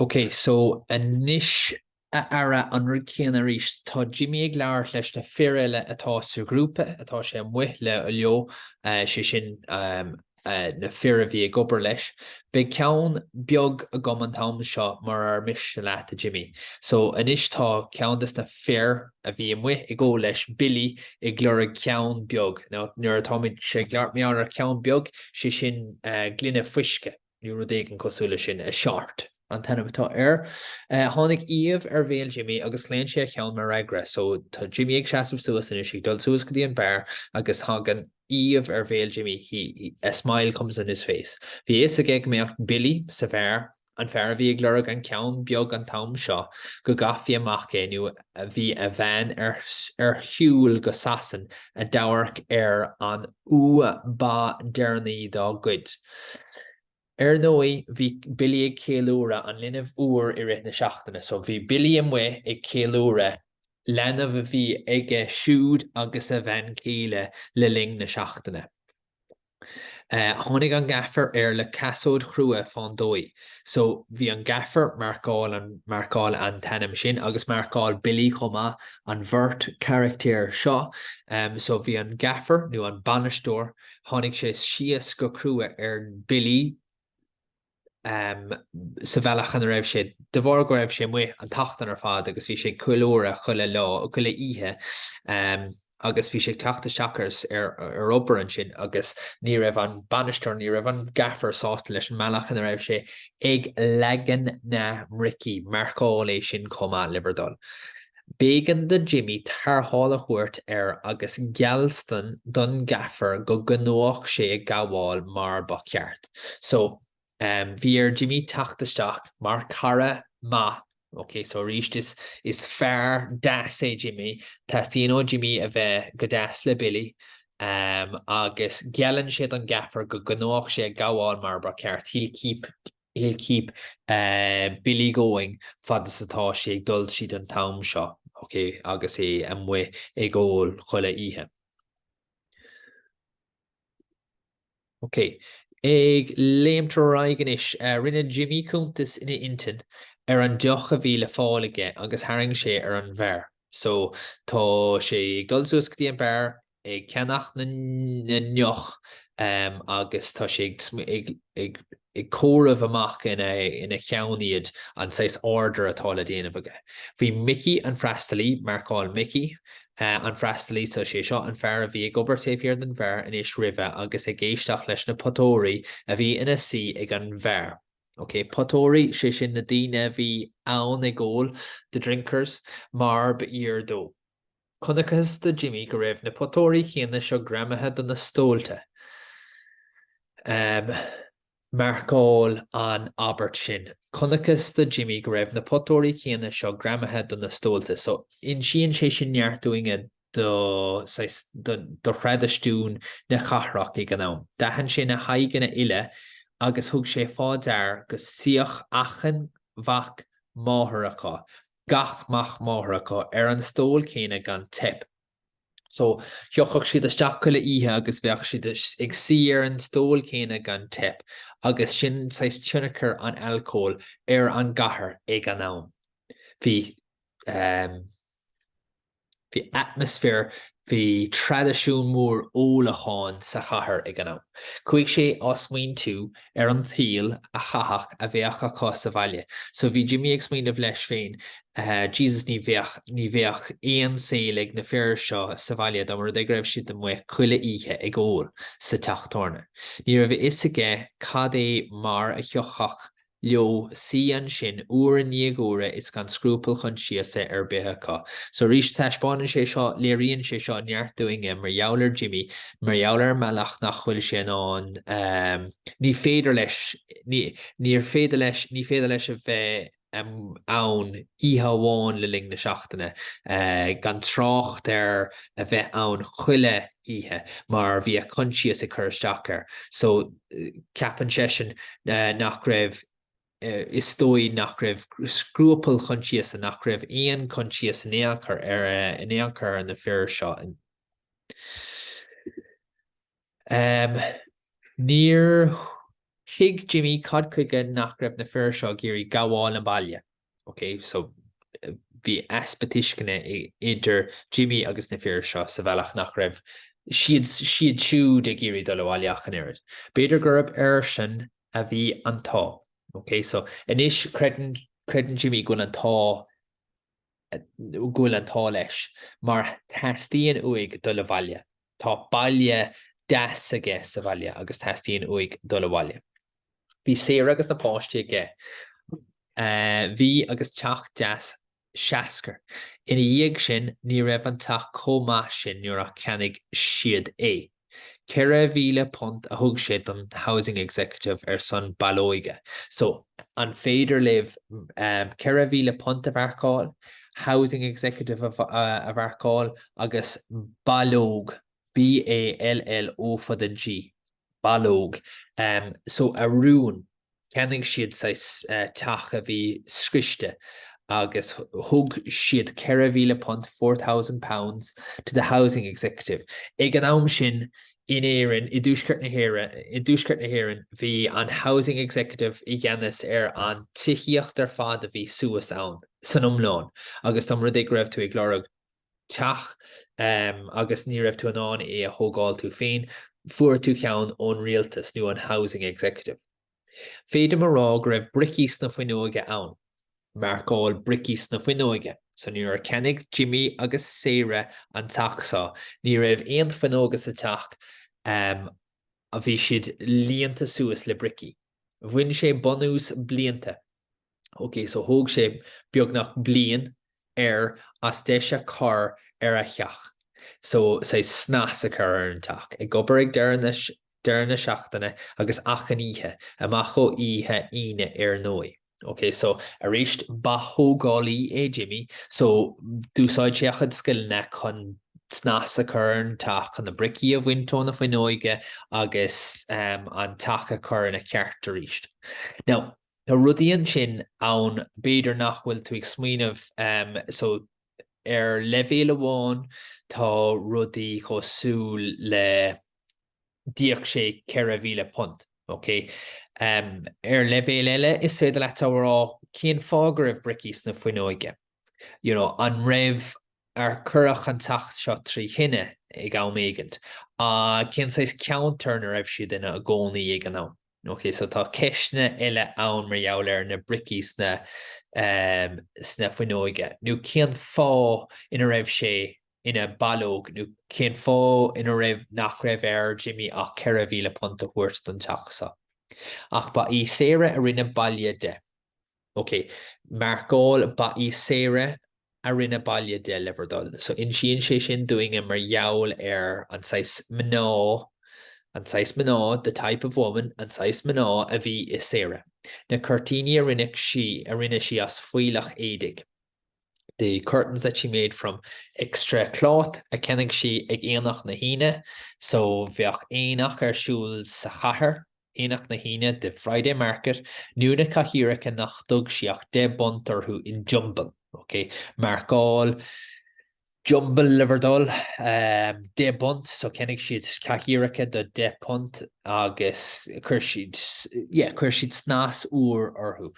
Ok, so anois a fheara, an rud céanna arís, tá Jimmy ag labhairt leis na fir eile atá sa ghrúpa, atá sé amuigh le leo, sé sin na fir a bhí ag obair leis. Beidh ceann beag agam an t-am seo murar miste leat, a Jimmy. So anois tá ceann des na fir a bhí amuigh ag ól leis, Billy, ag lorg ceann beag. Now nuair atáimid ag labhairt mar gheall ar cheann beag, sé sin gloine fuisce. nó rud éigin cosúil leis sin, a short an t-ainm atá air. Tháinig aoibh ar bhéal Jimmy agus chlaon sé a cheann mar fhreagra. So tá Jimmy ag seasamh suas anois, ag dul suas go dtí an beár agus thagann aoibh ar bhéal Jimmy, he, a smile comes on his face. Bhí a fhios aige go mbeadh Billy sa bheár, an fear a bhí ag lorg an ceann beag an t-am seo, go gcaithfí amach é nó bhí a bhean ar ar shiúl go Sasain a d'amharc ar an fhuath ba deireanaí dá gcuid. Ar ndóigh, bhí Billy ag ceiliúradh an linbh úir i rith na seachtaine, so bhí Billy amuigh ag ceiliúradh leanbh a bhí aige siúd agus a bhean chéile le linn na seachtaine. Tháinig an gaffer air le casóid chrua fán dóigh. So bhí an gaffer, marcáil an, marcáil an t-ainm sin agus marcáil Billy chomh maith, an bheirt charachtair seo. So bhí an gaffer nó an bainisteoir, tháinig sé síos go crua ar Billy sa bhealach ina raibh sé, de bharr go raibh sé amuigh an tseachtain ar fad agus bhí sé ag ceiliúradh chuile lá, chuile oíche agus bhí sé ag teacht isteach ar ar obair ansin agus ní raibh an bainisteoir, ní raibh an gaffer sásta leis an mbealach ina raibh sé ag leagan na mbricí, marcáil é sin chomh maith le bhur dtoil. B'éigean do Jimmy tarrtháil a thabhairt air agus geallstan don gaffer go gcoinneodh sé ag gabháil mar ba cheart. So, bhí ar Jimmy teacht isteach mar cara maith, ok, so arís is is fear deas é Jimmy, teastaíonn ó Jimmy a bheith go deas le Billy, agus geallann sé don gaffer go gcoinneodh sé ag gabháil mar ba cheart, he'll keep He'll keep Billy going fad is atá sé ag dul tríd an t-am seo, ok, agus é amuigh ag ól chuile oíche. Ok, ag léimt ar aghaidh anois, rinne Jimmy cuntas ina intinn ar an deoch a bhí le fáil aige agus tharraing sé ar an bheár. So, tá sé ag dul suas go dtí an beár, ag ceannach na ndeoch agus tá sé ag ag comhaireamh amach ina cheann iad, an saghas order atá le déanamh aige. Bhí Mickey an freastalaí, marcáil Mickey an freastalaí, so sé seo an fear a bhí ag obair taobh thiar den bheár anois roimhe agus ag éisteacht leis na potóirí a bhí ina suí ag an bheár. Ok, potóirí, sé sin na daoine a bhí ann ag ól, the drinkers, mar ba fhíor dó. Chonacthas do Jimmy go raibh na potóirí céanna seo greamaithe do na stólta. Marcáil an abairt sin. Chonacthas do Jimmy go raibh na potóirí céanna seo greamaithe do na stólta. So, insíonn sé sin neart dúinne do, saghas, do, do thraidisiún na cathrach ag an am. D'aithin sé na haghaidheanna uile agus thug sé fá dear go suíodh achan mhac máthar acu gach mac máthar acu ar an stól céanna gan teip. So, thiocfadh siad isteach chuile oíche agus bheadh siad ag suí ar an stól céanna gan teip agus sin saghas tionchar an alcóil ar an gcathair ag an am. Bhí ehm. Bhí atmaisféar, bhí traidisiún mór ólacháin sa chathair ag an am. Chuaigh sé á smaointiú ar an tsaol a chaithfeadh a bheadh acu sa bhaile. So bhí Jimmy ag smaoineamh leis féin, Jesus ní bheadh, ní bheadh aon saol ag na fir seo sa bhaile dá mba rud é go raibh siad amuigh chuile oíche ag ól sa teach tábhairne. Ní raibh a fhios aige cad é mar a thiocfadh leo suí ansin uair i ndiaidh uaire is gan scrupall choinsiasa ar bith acu. So arís, taispeánann sé seo, léiríonn sé seo neart dúinne mar gheall ar Jimmy, mar gheall ar an mbealach nach bhfuil sé in ann, ní féidir leis, ní, níor féidir leis, ní féidir leis a bheith ann oíche amháin le linn na seachtaine, gan trácht ar a bheith ann chuile oíche mar bhí a choinsias ag cur isteach air. So ceapann seisean nach raibh, is dóigh nach raibh scrupall choinsiasa, nach raibh aon choinsias in aon chor ar in aon chor ar na fir seo. Níor. Thuig Jimmy cad chuige nach raibh na fir seo ag iarraidh gabháil abhaile. Ok, so bhí easpa tuisceana idir Jimmy agus na fir seo sa bhealach nach raibh siad siad siúd ag iarraidh dul abhaile ach an oiread. B'fhéidir gurb airsean a bhí an t-ádh. Ok, so anois creideann creideann Jimmy go bhfuil an t-ádh go bhfuil an t-ádh leis mar teastaíonn uaidh dul abhaile. Tá baile deas aige sa bhaile agus teastaíonn uaidh dul abhaile. Bhí Sarah agus na páistí aige. Bhí agus teach deas seascair. Ina dhiaidh sin ní raibh an teach chomh maith sin nuair a cheannaigh siad é. £4,000 a thug sé don Housing Executive ar son ballóige. So, an féidir libh £4,000 a mharcáil, Housing Executive a mharcáil agus ballóg, B-A-L-L O fada G, ballóg. So, a rún. Cheannaigh siad saghas teach a bhí scriosta agus thug siad £4,000, £4,000, to the Housing Executive. Ag an am sin in Éirinn, i dTuaisceart na hÉireann, i dTuaisceart na hÉireann, bhí an Housing Executive i gceannas ar an tithíocht ar fad a bhí suas ann, san iomlán, agus dá mba rud é go raibh tú ag lorg teach agus ní raibh tú in ann é a thógáil tú féin, fuair tú ceann ón rialtas nó an Housing Executive. Féadaim a rá go raibh bricí sna fuinneoige ann. Marcáil bricí sna fuinneoige. So nuair a cheannaigh Jimmy agus Sarah an teach seo, ní raibh aon fuinneoga sa teach, bhí siad líonta suas le bricí. Bhain sé bunús blianta. Ok, so thóg sé beagnach bliain air as deis a chur ar a theach. So, saghas snas a chur ar an teach. Ag obair ag deireadh na deireadh na seachtaine agus achan oíche, amach ó oíche Aoine ar ndóigh. Ok, so arís ba thógálaí é Jimmy, so d'úsáid sé a chuid scileanna chun snas a chur ar an teach, chun na bricí a bhaint ó na fuinneoige agus an teach a chur ina cheart arís. Now, Tá rudaí ansin ann b'fhéidir nach bhfuil tú ag smaoineamh so ar leibhéal amháin tá rudaí cosúil le d'íoc sé £4,000 ok? Ar leibhéal eile is féidir leat a rá cén fáth go raibh bricí sna fuinneoige? You know, an raibh Ar cuireadh an teach seo 3 thine ag am éigint? Cén saghas ceantar ina raibh siad ina gcónaí ag an am? Ok, so tá ceisteanna eile ann mar gheall ar na bricí sna sna fuinneoige. Nó cén fáth ina raibh sé ina ballóg nó cén fáth ina raibh nach raibh ar Jimmy ach £4,000 a thabhairt don teach seo. Ach ba í Sarah a rinne baile de. Ok, marcáil ba í Sarah a rinne baile de le bhur dtoil. So insíonn sé sin dúinne mar gheall ar an saghas mná, an saghas mná, the type of woman, an saghas mná a bhí i Sarah. Na cuirtíní a rinne sí, a rinne sí as fuílleach éadaigh. The curtains that she made from extra cloth a cheannaigh sí ag Aonach na hAoine. So bheadh aonach ar siúl sa chathair, Aonach na hAoine, the Friday market, nó na cathaoireacha nach dtug sí ach £10 orthu in jumble. Ok, marcáil jumble le bhur dtoil, £10, so cheannaigh siad cathaoireacha do £10 agus chuir siad, yeah, chuir siad snas úr orthu.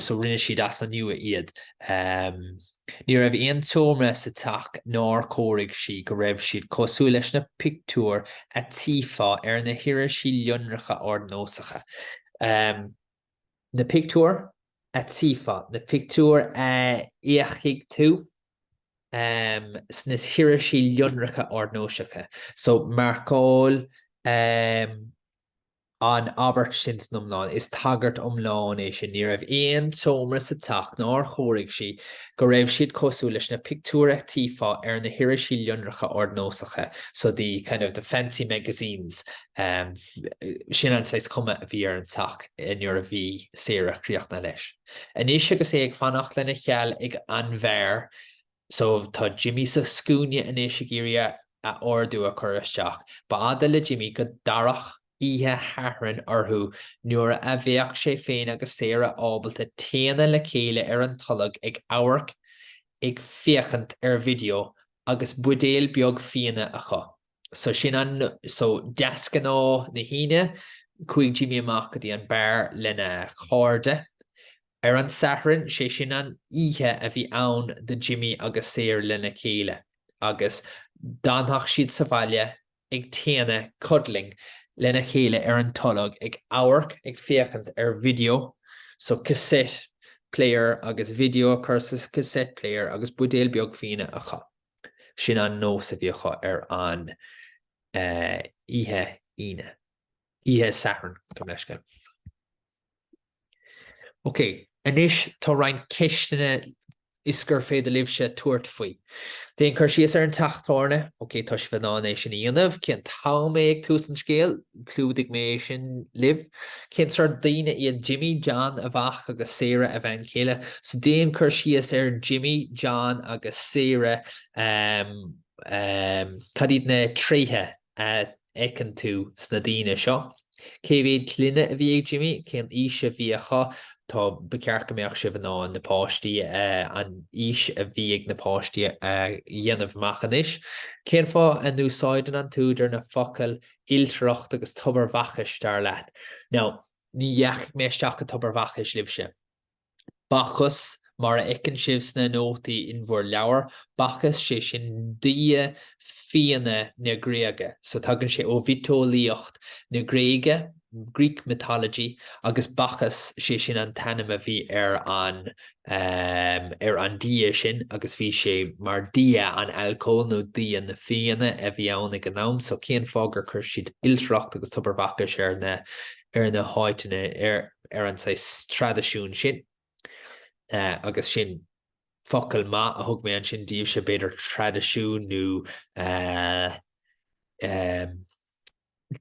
So rinne siad as an nua iad. Ní raibh aon tseomra sa teach nár chóirigh sí go raibh siad cosúil leis na pictiúir a tchífeá ar na hirisí lonracha ardnósacha. Na pictiúir a tchífeá, na pictiúir a fheicfidh tú sna hirisí lonracha ardnósacha. So, marcáil an abairt sin san iomlán. Is tagairt iomlán é sin. Ní raibh aon tseomra sa teach nár chóirigh sí go raibh siad cosúil leis na pictiúir a tchífeá ar na hirisí lonracha ardnósacha, so the kind of the fancy magazines. Sin an saghas cuma a bhí ar an teach nuair a bhí Sarah críochnaithe leis. Anois agus é ag fanacht lena sheal ag an bheár, So tá Jimmy sa scuaine anois ag iarraidh a ordú a chur isteach. Ba fhada le Jimmy go dtagadh oíche Shathairn orthu nuair a bheadh sé féin agus Sarah ábalta téanadh le chéile ar an tolg ag amharc ag féachaint ar video agus buidéal beag fíona acu. So sin an, so deasghnáth na hAoine. Chuaigh Jimmy amach go dtí an beár lena chairde. Ar an Satharn, sé sin an oíche a bhí ann do Jimmy agus Sarah lena chéile agus d'fhanfadh siad sa bhaile ag téanamh, cuddling, lena chéile ar an tolg ag amharc, ag féachaint ar video, so cassette player agus video a chur sa cassette player agus buidéal beag fíona acu. Sin an nós a bhí acu ar an oíche Aoine. Oíche Sathairn, gabh mo leithscéal. Ok, anois tá roinnt ceisteanna is gur féidir libhse tabhairt faoi. Déan cur síos ar an teach tábhairne. Ok, tá sibh in ann é sin a dhéanamh. Cén t-am é ag tús an scéil? Chlúdaigh mé é sin libh. Cén sórt daoine iad Jimmy, John, a mhac, agus Sarah, a bhean chéile? So déan cur síos ar Jimmy, John agus Sarah. Um, um, cad iad na tréithe a fheiceann tú sna daoine seo? Cé mhéad clainne a bhí ag Jimmy? Cén aois a bhí acu? Tá, ba cheart go mbeadh sibh in ann na páistí, an aois a bhí ag na páistí a dhéanamh amach anois. Cén fáth a n-úsáideann an t-údar na focail ailtireacht agus tobar Bhacais, dar leat? Now, ní dheachaigh mé isteach i dtobar Bhacais libhse. Bacchus, mar a fheiceann sibh sna nótaí in bhur leabhar, Bacchus, sé sin dia fíona na Gréige. So tagann sé ó mhiotaseolaíocht na Gréige, Greek mythology, agus Bacchus, sé sin an t-ainm a bhí ar an ar an dia sin agus bhí sé mar dia an alcóil nó dia na fíona a bhí ann ag an am. So cén fáth gur chuir siad ailtireacht agus tobar Bhacais ar na ar na háiteanna ar ar an saghas traidisiún sin agus sin focal maith a thug mé ansin daoibhse, b'fhéidir traidisiún nó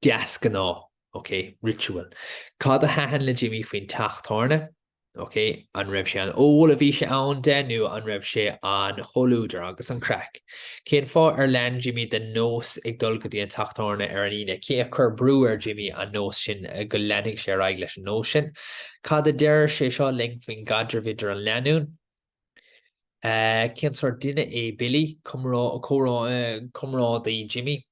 deasghnáth, ok, ritual. Cad a thaitin le Jimmy faoin teach tábhairne? Ok, an raibh sé an ól a bhí sé ann de nó an raibh sé an chomhluadar agus an craic? Cén fáth ar lean Jimmy den nós ag dul go dtí an teach tábhairne ar an Aoine? Cé a chuir brú ar Jimmy an nós sin go leanfaidh sé ar aghaidh leis an nós sin? Cad a deir sé seo linn faoin gcaidreamh idir an lánúin? Cén sórt duine é Billy, comrádaí Jimmy?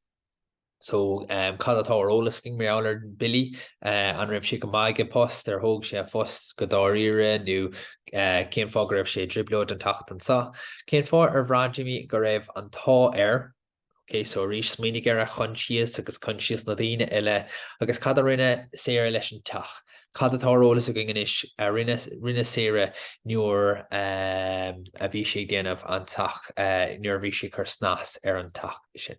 So, cad atá ar eolas againn mar gheall ar Billy? An raibh sé go maith ag a post? Ar thóg sé a phost go dáiríre? Nó cén fáth go raibh sé i dtrioblóid an tseachtain seo? Cén fáth ar bhraith Jimmy go raibh an t-ádh air? Ok, so arís, smaoinigh ar a choinsias agus coinsias na daoine eile agus cad a rinne Sarah leis an teach? Cad atá ar eolas againn anois a rinne rinne Sarah nuair a bhí sí ag déanamh an teach, nuair a bhí sí ag cur snas ar an teach sin?